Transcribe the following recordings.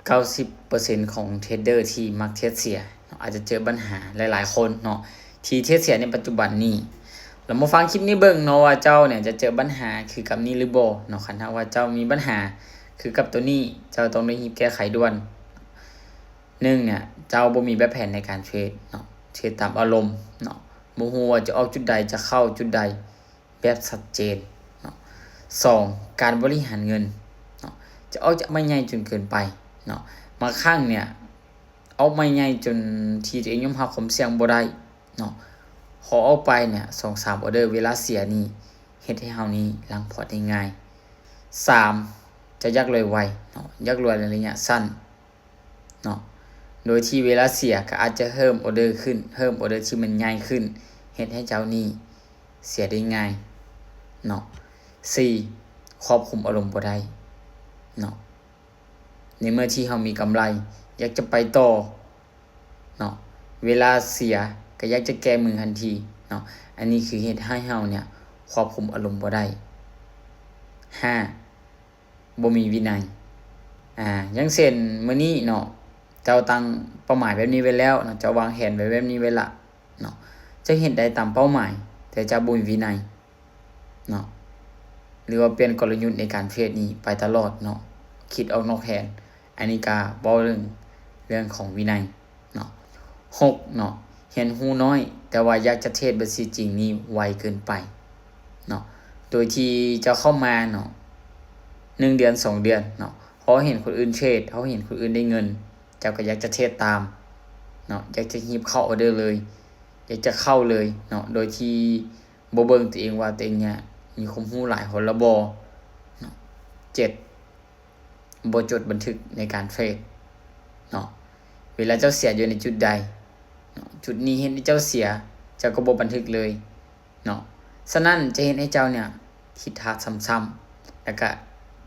ເກົ້າສິບເປີເຊັນຂອງເທຣດເດີທີ່ມັກເທຣດເສຍເນາະ ອາດຈະເຈີບັນຫາຫຼາຍໆຄົນເນາະ ທີ່ເທຣດເສຍໃນປັດຈຸບັນນີ້. ລະມາຟັງຄລິບນີ້ເບິ່ງເນາະວ່າເຈົ້າເນຍຈະເຈີບັນຫາຄືກັບນີ້ຫຼືບໍ່ເນາະ. ຄັນຫາກວ່າເຈົ້າມີບັນຫາຄືກັບໂຕນີ້ ເຈົ້າຕ້ອງໄດ້ຮີບແກ້ໄຂດ່ວນ. ໜຶ່ງເນຍ ເຈົ້າບໍ່ມີແບບແຜນໃນການເທຣດເນາະ ເທຣດຕາມອາລົມເນາະ ບໍ່ຮູ້ວ່າຈະອອກຈຸດໃດ ຈະເຂົ້າຈຸດໃດ ແບບຊັດເຈນເນາະ. ສອງ ການບໍລິຫານເງິນເນາະ ຈະອອກຈາກໄມ້ໃຫຍ່ຈົນເກີນໄປເນາະ. ບາງຄັ້ງເນຍ ອອກໄມ້ໃຫຍ່ຈົນທີ່ຕົວເອງຍອມຮັບຄວາມສ່ຽງບໍ່ໄດ້ເນາະ. ພໍອອກໄປເນຍ ສອງສາມອໍເດີ ເວລາເສຍນີ້ ເຮັດໃຫ້ເຮົານີ້ລັງພອດໄດ້ງ່າຍ. ສາມ ຈະຢາກລວຍໄວເນາະ ຢາກລວຍໃນໄລຍະສັ້ນເນາະ ໂດຍທີ່ເວລາເສຍກໍອາດຈະເພີ່ມອໍເດີຂຶ້ນ ເພີ່ມອໍເດີທີ່ມັນໃຫຍ່ຂຶ້ນ ເຮັດໃຫ້ເຈົ້ານີ້ເສຍໄດ້ງ່າຍເນາະ. ສີ່ ຄວບຄຸມອາລົມບໍ່ໄດ້ເນາະ ໃນເມື່ອທີ່ເຮົາມີກຳໄລ ຢາກຈະໄປຕໍ່ເນາະ ເວລາເສຍກໍຢາກຈະແກ້ມືທັນທີເນາະ. ອັນນີ້ຄືເຮັດໃຫ້ເຮົາເນຍຄວບຄຸມອາລົມບໍ່ໄດ້. ຫ້າ ບໍ່ມີວິໄນ ອາ ຢ່າງເຊັ່ນ ມື້ນີ້ເນາະ ເຈົ້າຕັ້ງເປົ້າໝາຍແບບນີ້ໄວ້ແລ້ວເນາະ ເຈົ້າວາງແຜນໄວ້ແບບນີ້ໄວ້ລະເນາະ ເຈົ້າເຮັດໄດ້ຕາມເປົ້າໝາຍ ແຕ່ເຈົ້າບໍ່ມີວິໄນເນາະ ຫຼືວ່າປ່ຽນກົນລະຍຸດໃນການເທຣດນີ້ໄປຕະຫຼອດເນາະ ຄິດອອກນອກແຜນ. ອັນນີ້ກະເວົ້າເລື່ອງ ເລື່ອງຂອງວິໄນເນາະ. ຫົກເນາະ ຮຽນຮູ້ນ້ອຍ ແຕ່ວ່າຢາກຈະເທຣດບັນຊີຈິງນີ້ໄວເກີນໄປເນາະ ໂດຍທີ່ເຈົ້າເຂົ້າມາເນາະ ໜຶ່ງເດືອນ ສອງເດືອນເນາະ ເຮົາເຫັນຄົນອື່ນເທຣດ ເຮົາເຫັນຄົນອື່ນໄດ້ເງິນ ເຈົ້າກໍຢາກຈະເທຣດຕາມເນາະ ຢາກຈະຮີບເຂົ້າອໍເດີເລີຍ ຢາກຈະເຂົ້າເລີຍເນາະ ໂດຍທີ່ບໍ່ເບິ່ງຕົວເອງວ່າຕົວເອງເນຍມີຄວາມຮູ້ຫຼາຍພໍລະບໍ່ເນາະ. ເຈັດ ບໍ່ຈົດບັນທຶກໃນການເທຣດເນາະ ເວລາເຈົ້າເສຍຢູ່ໃນຈຸດໃດເນາະ ຈຸດນີ້ເຮັດໃຫ້ເຈົ້າເສຍ ເຈົ້າກໍບໍ່ບັນທຶກເລີຍເນາະ. ສະນັ້ນຈະເຮັດໃຫ້ເຈົ້າເນຍຜິດພາດຊ້ຳໆ ແລ້ວກະ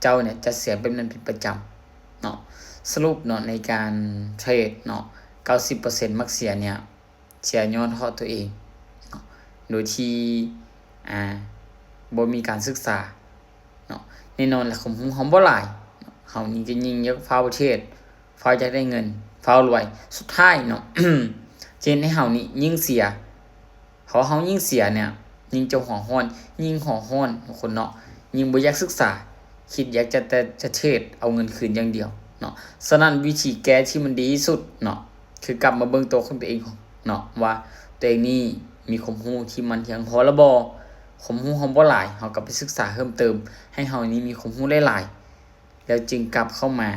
ເຈົ້າເນຍຈະເສຍແບບນັ້ນເປັນປະຈຳເນາະ. ສະຫຼຸບເນາະ ໃນການເທຣດເນາະ ເກົ້າສິບເປີເຊັນມັກເສຍເນຍ ເສຍຍ້ອນເພາະຕົວເອງເນາະ ໂດຍທີ່ ອາ ບໍ່ມີການສຶກສາເນາະ. ແນ່ນອນລະ ຄວາມຮູ້ເຮົາບໍ່ຫຼາຍເນາະ ເຮົານີ້ກໍຍິ່ງຢາກຟ້າວເທຣດ ຟ້າວຢາກໄດ້ເງິນ ຟ້າວລວຍ ສຸດທ້າຍເນາະ ຈະເຮັດໃຫ້ເຮົານີ້ຍິ່ງເສຍ ເພາະເຮົາຍິ່ງເສຍເນຍ ຍິ່ງຈະຫົວຮ້ອນ ຍິ່ງຫົວຮ້ອນທຸກຄົນເນາະ ຍິ່ງບໍ່ຢາກສຶກສາ ຄິດຢາກຈະແຕ່ຈະເທຣດເອົາເງິນຄືນຢ່າງດຽວເນາະ. ສະນັ້ນວິທີແກ້ທີ່ມັນດີທີ່ສຸດເນາະ ຄືກັບມາເບິ່ງຕົວຂອງຕົວເອງເນາະ ວ່າຕົວເອງນີ້ມີຄວາມຮູ້ທີ່ມັນພຽງພໍລະບໍ່. ຄວາມຮູ້ເຮົາບໍ່ຫຼາຍ ເຮົາກໍໄປສຶກສາເພີ່ມເຕີມ ໃຫ້ເຮົານີ້ມີຄວາມຮູ້ຫຼາຍໆ ແລ້ວຈຶ່ງກັບເຂົ້າມາ